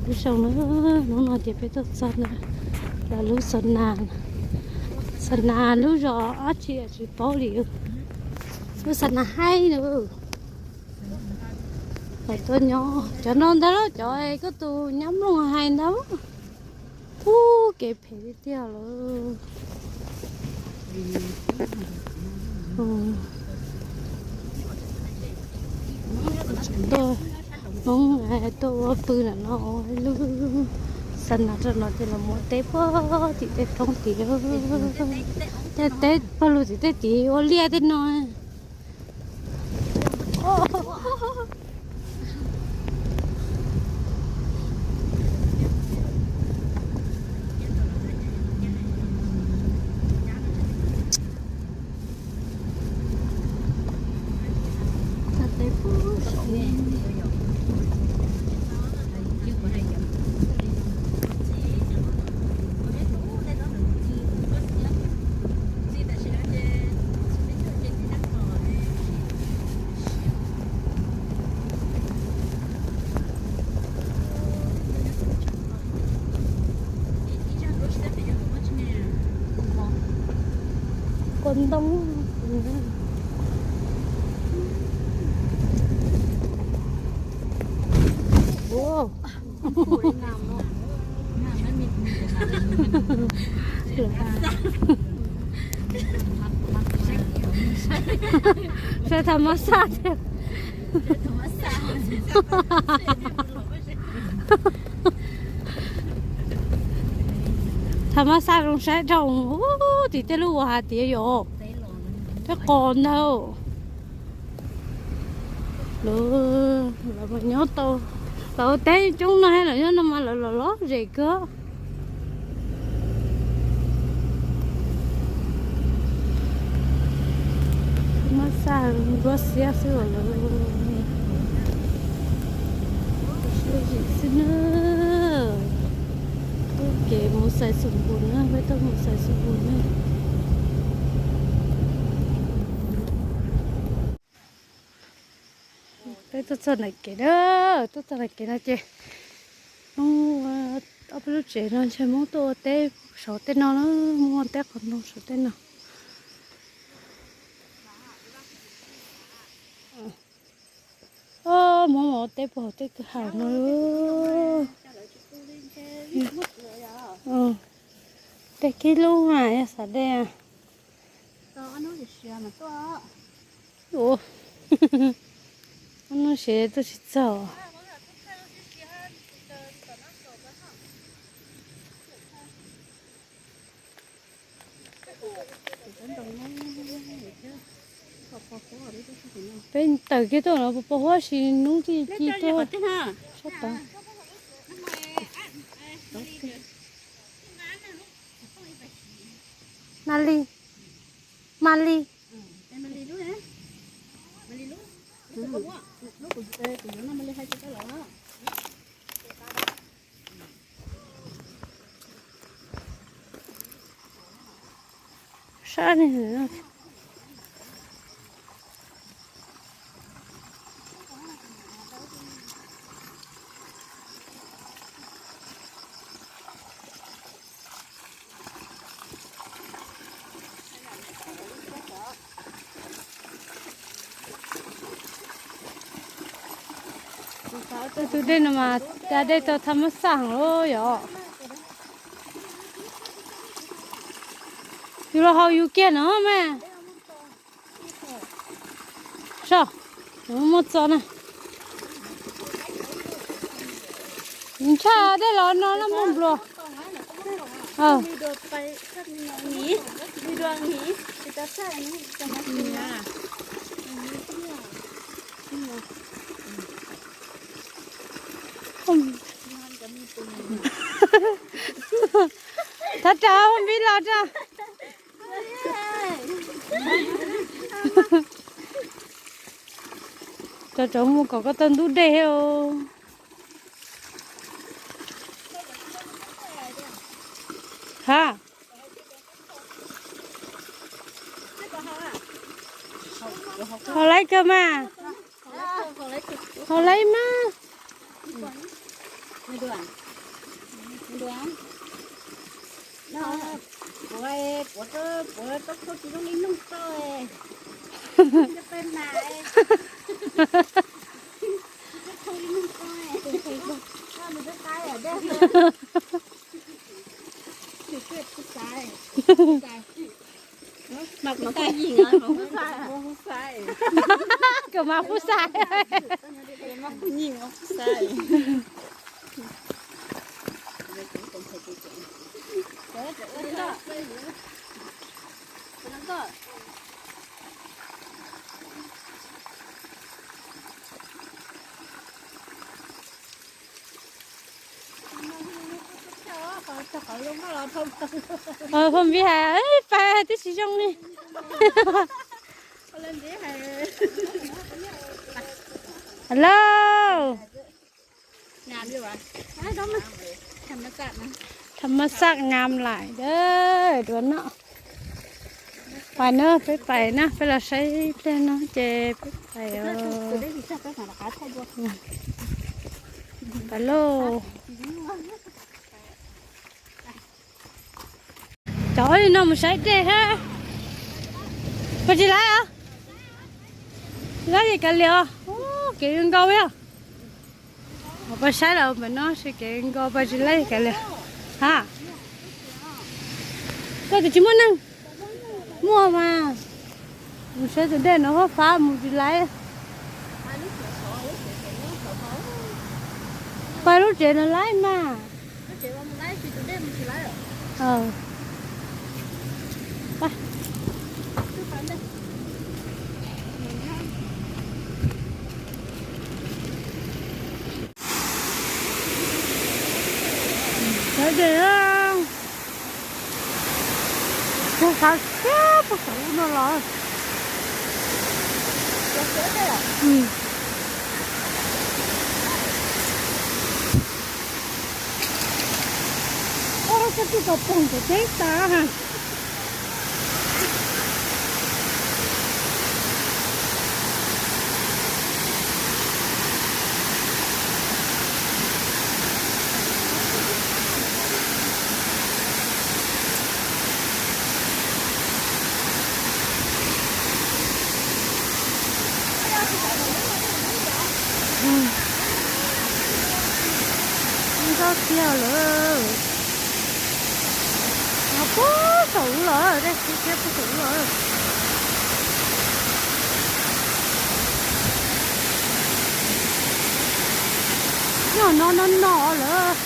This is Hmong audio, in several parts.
Ib zaug na, hnub no ces peb tuaj txog ntawm lawv lub xas nas, xas nas lub zos dab tsi tsis paub li, lub xas nas haib na. Lawv tuaj nyob cov no ntag, cov koj tus nyab Nplooj hais ntag. Ub, kev phem tiag tiag lawm. Tuaj, Hmoob tuaj ua pw ntawm no, ua lub xas nas rau no ces los mus teb puag tim tej roob tid, tej teb pawg lug tim tej tid ua liaj tej no. Kua ntoo. Ua. Saib tham mab xaj thiab. Tham mab xaj zoo saib dhau ub tim tej lub uas hais tias yom, tej qos ntag. Lawv, lawv mas nyob tau, lawv ua teb coob no, lawv nyob no mas lawv los lom zem kawg. Mab xaj nruab xiab xwb os lawv. Siab zim xwb na. Tuaj kev mus Xais Xus Npus na, peb tuaj mus Xais Xus Npus na. Peb tuaj txog ntawm kev na, tuaj txog ntawm kev no ces Hmoob, ob peb lub tsev no ntshe Hmoob tuaj ua teb saum tej no na, Hmoob ua teb qhov no saum tej no. Hmoob mus ua teb puag hauv tej kwj ha no. Tej kib lub mas yog xav de. Ua, ob hnub siav tuaj tsis txog. Peb tawm kiag tuaj no pos huab si hnub twg ci tuaj sab tod. Mas li, mas li. Sab ni. Tus dej no mas cas dej tau tham mab xaj heev lawm yom. Yus los haus yus kiag no mas. Soj, muaj txo na. Ntshai dej los no laj muaj npluas. Thov rawm npib los rau. Rau rau mus kom koj tau ntub dej thiab. Ha, haus laib kawg mas. Haus laib mas. Puav, puav rau, puav rau khau tsis zoo li noog rau. Rau peb mas. Rau khau li noog rau. Rau nws rau qaib os dej. Rau peb pub xaiv. Mas pub xaiv. Mas pub xaiv. Kawg mas pub xaiv. Mas pub xaiv. Phauj Npib hais pais twb tsis zoo li. Hello. Tham ma xaj nyam lais dawb dua no. Pais na, peb pais na, peb los saib ib pliag no ces peb pais os. Pais lauj. Cov no mus saib dej thiab. Puas tsis laib os? Laib li kav liam os. Kev zoo nkauj yog. Peb saib los pem no seb kev zoo nkauj puas tsis laib li kav liam. Ha, koj twb tsis muaj neeg. Muaj mas. Mus saib tus dej no fab fab mus tsis laib. Pais lub tsev no laib mas. Sawv daws, kuv qab siab puag saum lub no los. Ua rau koj tsis tau poog ces ceeb tas. Ntau tiag lawm. Puag saum lawm, dej siab siab puag saum lawm. Nyob no no no lawm.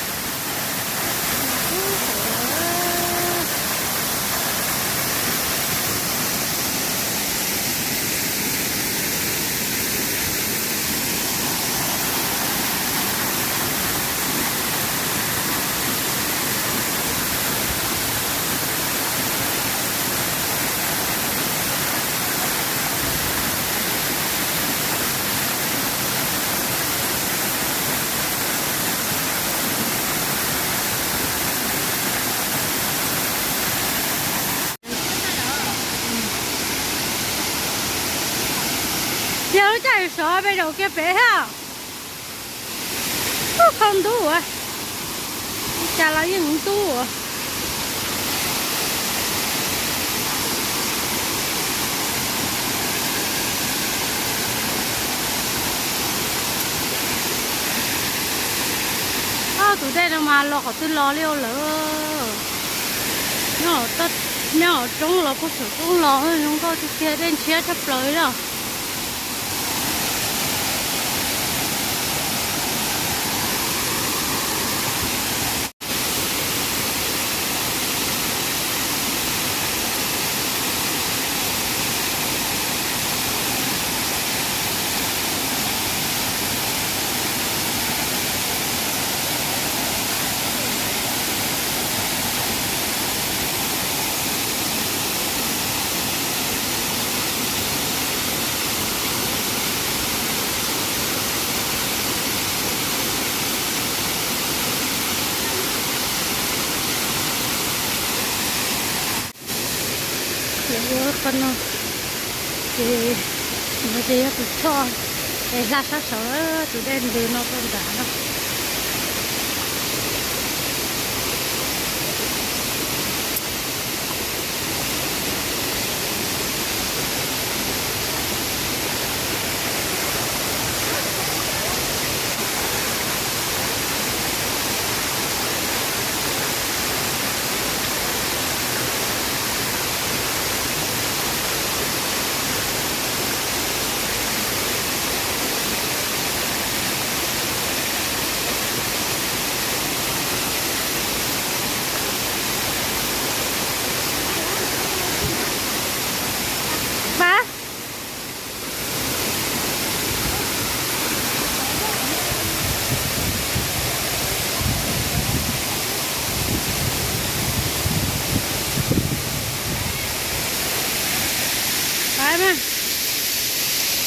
Yog lub caij sov pes zaum kiag pem thiab. Ub, kho ntub ua, cas los yeej ntub ua. Tus dej no mas los qhov twg los li lawm. Nyob roob los puag saum roob los zoo nkauj tiag tiag, dej ntshiab tshaj plaws li. Ces ua qhov no, ces no ces yog tus choj, es hla sab saud tus dej ntws no rau nram no.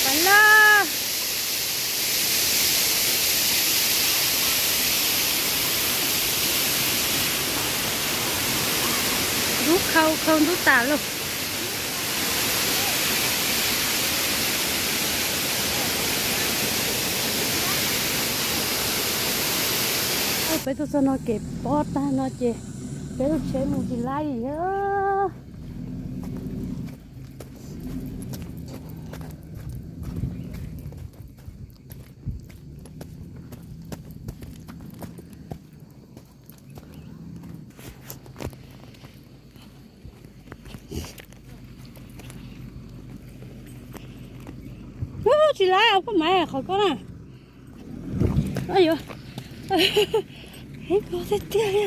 Pais lawm. Ntub khau khau ntub tas lawm. Peb tuaj txog no kev pob tag no ces peb lub tsheb mus tsis laib li thiab. Tsis laib os, poj Maiv, qhov ko na. Yuav, heev tiag tiag li.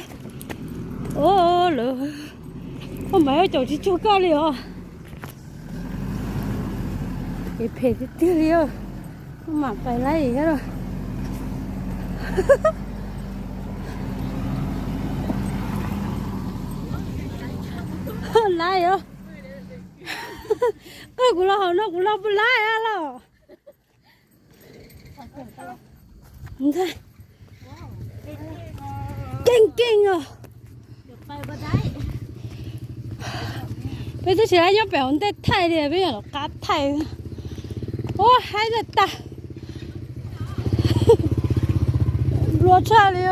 Lawv, poj Maiv, caum tsis cuag koj li os. Kev phem tiag tiag li. Mam pais laib thiab. Laib os. Qwj kuv los hauv no kuv los puas laib los? Keej keej os. Peb twb tsis laib nyob pem hauv ntej thaij li, peb yog los qab thaij. Ua haib tag tag. Nplua tshaj li.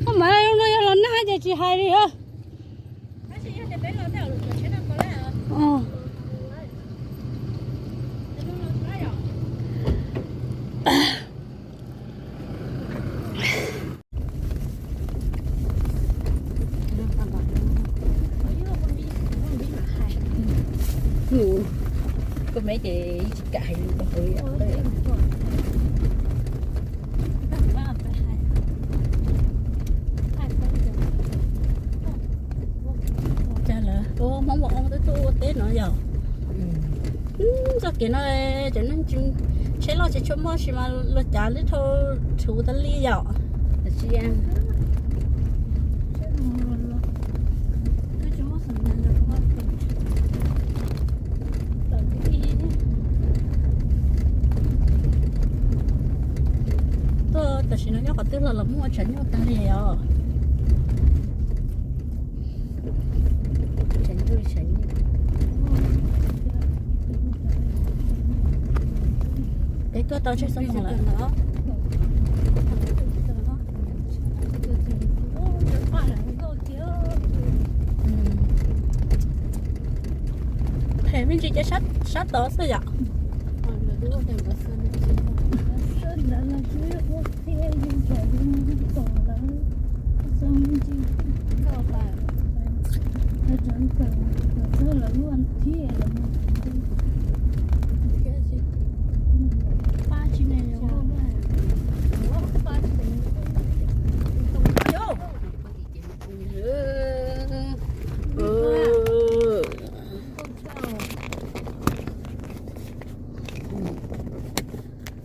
Koj mam li no yog los nag ces tsis hais li os. Koj me ces tsis kam hais lus rau hauv li. Cas lawv ua Hmoob Muas Oo twb tuaj ua teb no yog? Txoj kev no cov neeg tsheb loj tsis tshua muaj sis mas luag cav lib dhau tshua tas li yom. Tuaj tam sim no nyob qhov twg los los muaj tshav nyuj tag li os. Peb tuaj tau tsawg xyoo lawm? Phem me ntsis ces sab tod xwb yom.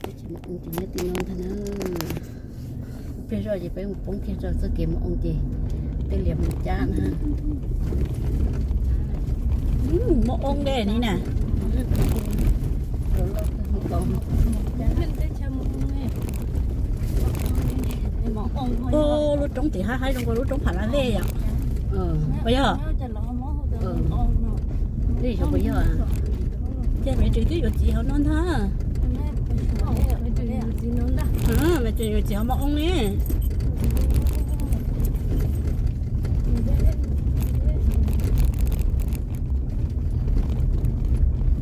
Ces nyob tim no ntag na. Pliag zoj ces peb mus poob kiag rau txoj kev mos oo ces tej lias mus cab na. Mos oo de ni na. Ua lub roob tim haib haib zoo nkaus lub roob Pha La Vej yom. Puas yog? Puas yog? Ces me tseem twb yuav txiv hauv no ntag. Me tseem yuav txiv hauv mos oo ne.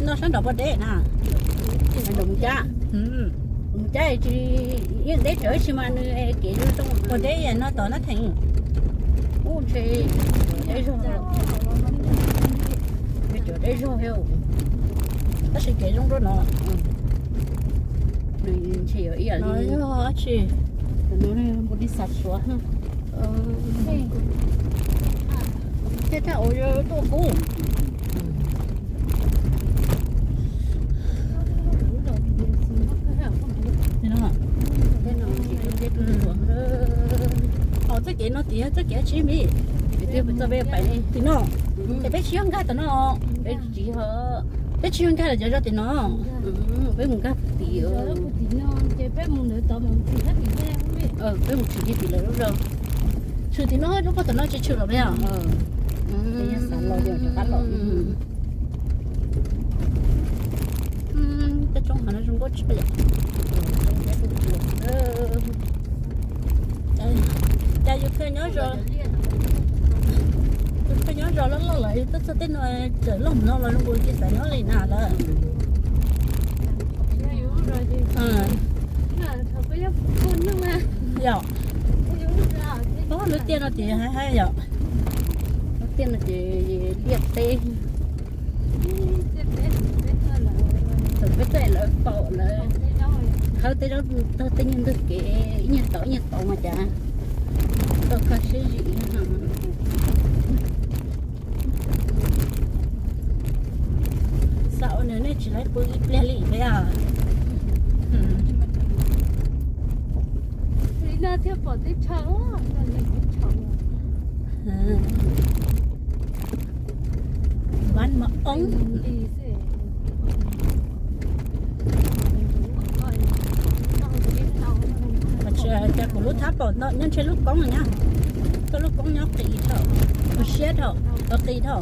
No sab nraum pov deb na. Mus cab, mus cab tsis yeej deb tsawv tab sis mas nws kev zoo zoo. Pov deb no tom no theem. Ub, ntshe deb zog, nws cov deb zog thiab, tab sis kev zoo dua no. Nws ntshe yuav ib yam li dab tsi, npaum li xav suav. Tej thaj ua tuaj kub. Txoj kev no tias txoj kev tsib mi, Peb txoj peb pais tim no, ces peb tsis yog nkag tom no, peb tsis yog nkag los cov zos tim no, peb mus nkag tim, peb mus tshwm kiag tim lawv lub zos, tshwm tim no, lub pob tom no tsis tshwm los peb os. Xav los yog rov qab los. Tej roob hav no zoo nkauj tshaj yom. Cas yus pheej nyob zos, yus pheej nyob zos loj loj lawm, yus tuaj txog tej no txawm loj no los zoo nkaus tsis xav nyob li na lawm. Yom, lub tiaj no ces hais hais yom, lub tiaj no ces liaj teb. Thaum peb tuaj lawv faus lawv khawb tej zaub tag tej nyuag ntug kev ib nyuag tau ib nyuag tau mas cas tau kho siab zim. Xav ua nws nej tsis laib pw ib pliag li peb os. Li no thiaj pom teb chaws. Ván mov oob. Cas kuv lub thab pom nyob ntshe lub koob nyob, koj lub koob nyob qis dhau, siab dhau, qis dhau.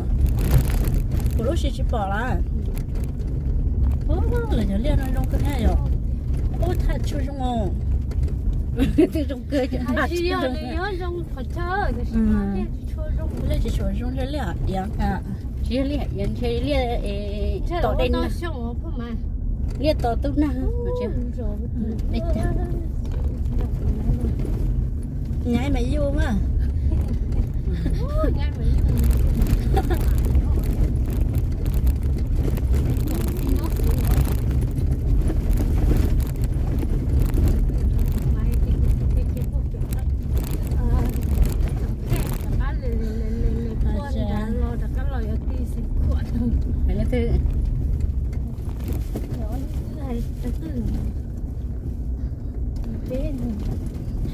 Kuv lub siab tsis pom lawm. Lawv cov liaj no zoo kawg thiab yom. Ub, thaj tsua zoo os. Twb zoo kawg, liaj tsis tshua zoo zoo, liaj tsis tshua zoo zoo liaj iav, tsis yog liaj iav, ntshe liaj tom dej nag, liaj tom tub nag. Nyaiv mas yus mas.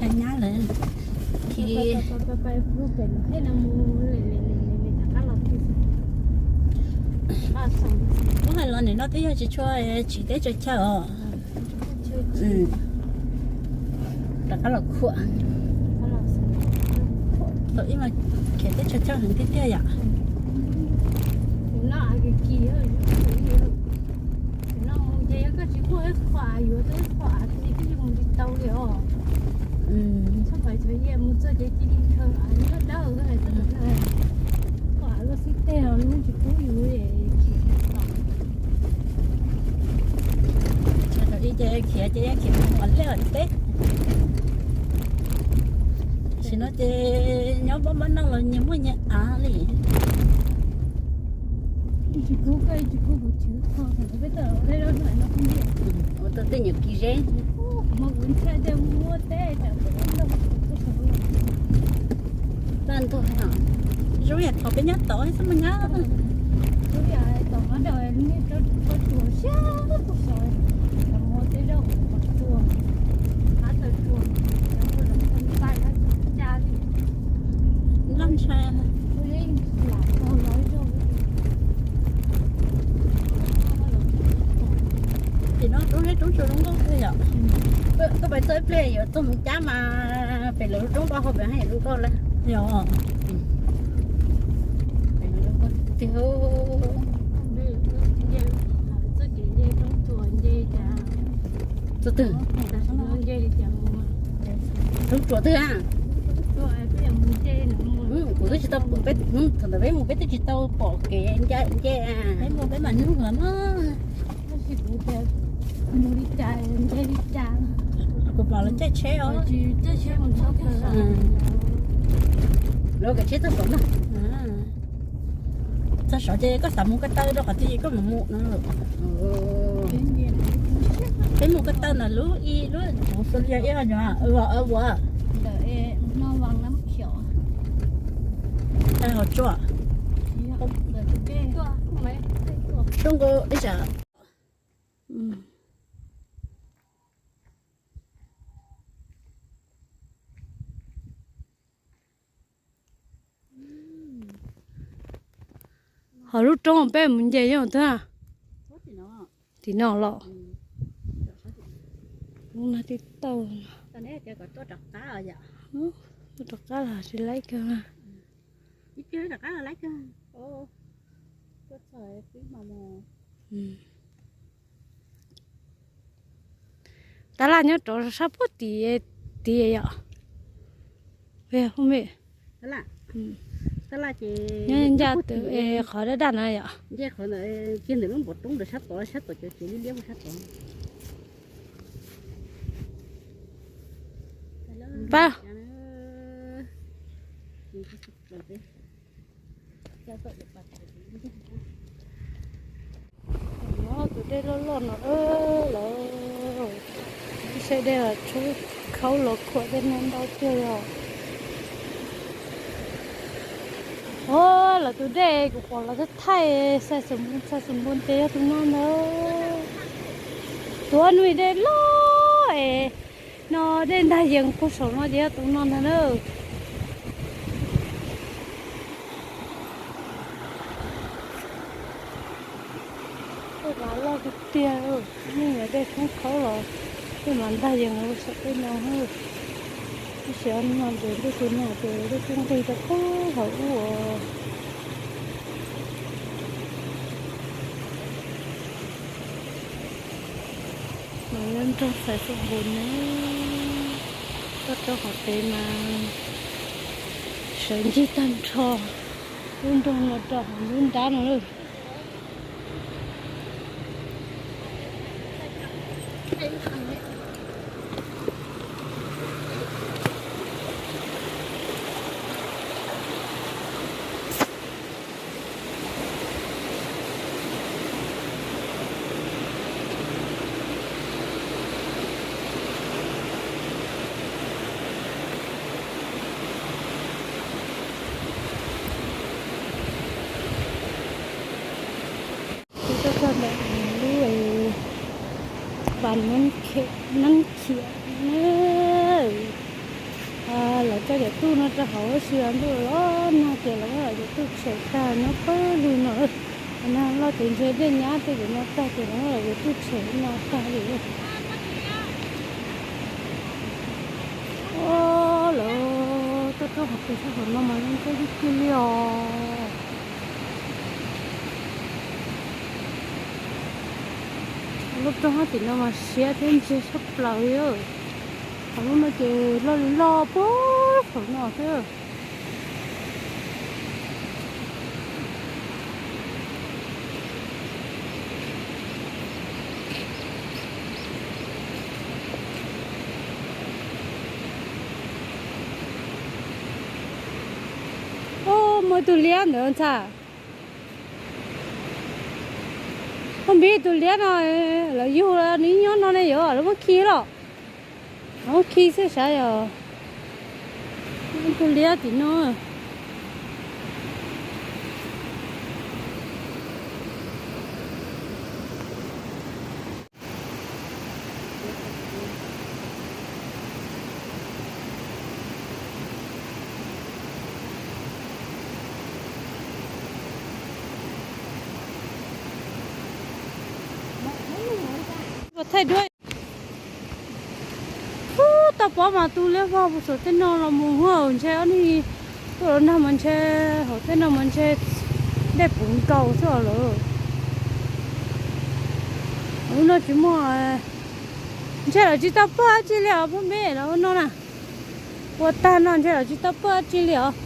Hais nyab lawm. Khi muab hais los nim no twb yog tsis tshua tsim teb tsaws chaw os. Rov qab los khuam. Thaum ib mas khiav teb tsaws chaw heev tiag tiag yom. Mus ces yog koj tsis muaj ib qho av yuav tau ib qho av ces koj yeej mus tsis tau li os. Txhob pais txhua yam mus txog ces cia li khaws av nyob dawb txog, qho av luaj xib teg los lub tsis pub yus. Thaum ib ces khiav ces yeej khiav mus qhov liaj teb. Tam sim no ces nyob npab npab noj los nyias muaj nyias av li. Tsis pub koj, tsis pub kuv chwv kho, thaum peb tau tej zaub no no kuj liaj. Ua tau tej nyuam kis zeb. Kuv mas kuv ntshai tej muaj teb tsam peb ua nrog kuv txog. Tag ntuj no, zoo yam thaum peb nyob tod xwb mas nyab. Zoo yam thaum nyob rau lub niag tsob tsuas siab tsuas sov, thaum muaj tej zaub uas tsuas, qab taw tsuas, cov tsuas los txog ntais hab tsuas ca li. Loj ntshai. Lam tau lov zog. Tim no roob zeb roob tsuas zoo nkauj kawg yom. Koj pais txog ib pliag yuav txog mus cab mas pem lawv lub roob npaj hauv pem haj yam zoo nkauj lawm. Yog. Pem lawv lub roob tiag. Txog twg? Roob tsuas twg a? Kuv twb tsis tau pom, peb thaum ntawd peb mus peb twb tsis tau pom kev nce. Peb mus peb mam nug lawm mas. Mus li cas, nce li cas? Kuv pom lawv caij tsheb os. Lawv kav tsheb txog saum na. Txog saum ces koj xav mus ko taw rau qhov twg ces koj mam mus no. Peb mus ko taw ntawm lub ib lub, kuv xav tias ib qho nyuam ua ua. Ntawm no vas nab khiom. Hauv tsua. Zoo nkauj ib tsam. Ho lub roob peb mus nce nyob twg? Tim no los. Lub no tib tau. Tuaj rov qab los tsis laib kawg. Tab laj nyob rau sab puag tim, tim yom. Nyob ncaj twb qhov daj daj na yom. Pab. Tus dej loj loj no lawm. Saib dej los tshoob khaub los khuam tej no ntau tiag li os. Os, lawv tus dej kuv pom lawv thaij thaij xav xav npua ces yog tus no ntag. Tus ub nws dej loj es no dej ntag yees puag saum no ces yog tus no ntag na. Tej mas loj tiag tiag, nej yog dej tshoob khaub los tej mas ntag yees puag saum tej no. Tab sis no ces ntuj tus no ces dej kuj nqig rau puag hauv ub os. Mas nyob nrog xaiv xub npus na, tuaj rau hauv pem mas sawv ncig tag nrho lub nroog no rau hauv lub nrab no lawm. Kuv tuaj txog ntawm lub pas Nab Khiam na, lawv coj cov tuj no rau hauv ua si los ntuj los nag ces lawv muab cov tuj tshem tag nyob pawg lug no. Nag loj ces ntshe dej nyab tej cov no tag ces lawv muab cov tuj tshem no tag li. Os, lawv tuaj rau hauv pes sab hauv no mas zoo nkauj tiag tiag li os. Lub roob hab tim no mas siab thiab ntse tshaj plaws li. Qhov lub no ces loj li loj puag saum no xwb. Ub, muaj ib tug liab ntawd ntxhais. Koj npib tus liab no, lawv yug nws nyob no ne, yuav lawv muab khi los. Lawv muab khi xwb sav yog tus liab tim no. Thaij duab. Ub, tau pom mas tus liab vog puag saum tej no los mus hauv, ntshe ob nig tuaj los nag mas ntshe hauv tej no mas ntshe dej puv nkaus xwb os lawm. Lub no tsis muaj, ntshe lawv tsis tau pawg dab tsi li os phooj ywg, lawv ua no na. Ua tag no ntshe lawv tsis tau pawg dab tsi li os.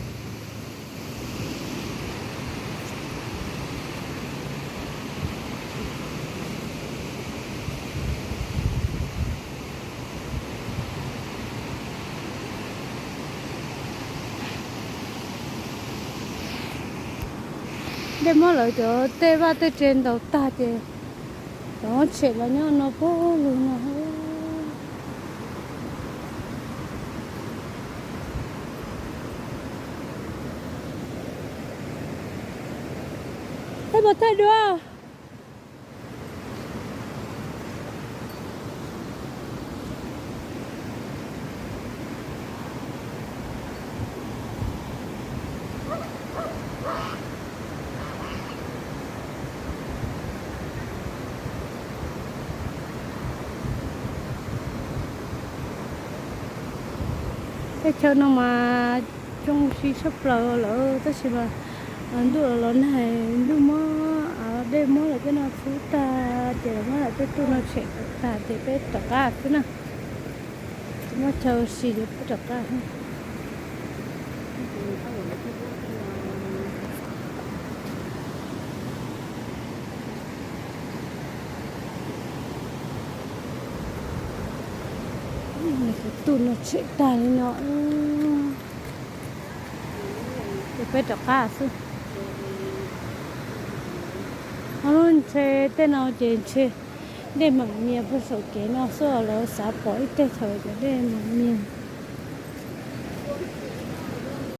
Dej muab lawv cov tej vaj tej tsev ntaus tag ces cov tshem los nyob no puag lug no. Peb puas thaij duab? Teb chaws no mas zoo siab tshaj plaws lawm, tab sis mas ntuj los nag, ntuj muab, dej muab lawv tej no txhub tag ces lawv muab lawv tej tuj no tshem tag ces peb rov qab xwb na. Tsis muaj chaw ua si ces peb rov qab. Tus tuj no tshem tag li no, ces peb rov qab xwb. Ob lub ntshe tej no ces ntshe dej mam mias puag saum kev no xwb, lawv xav pom ib teg thaum cov dej mam mias.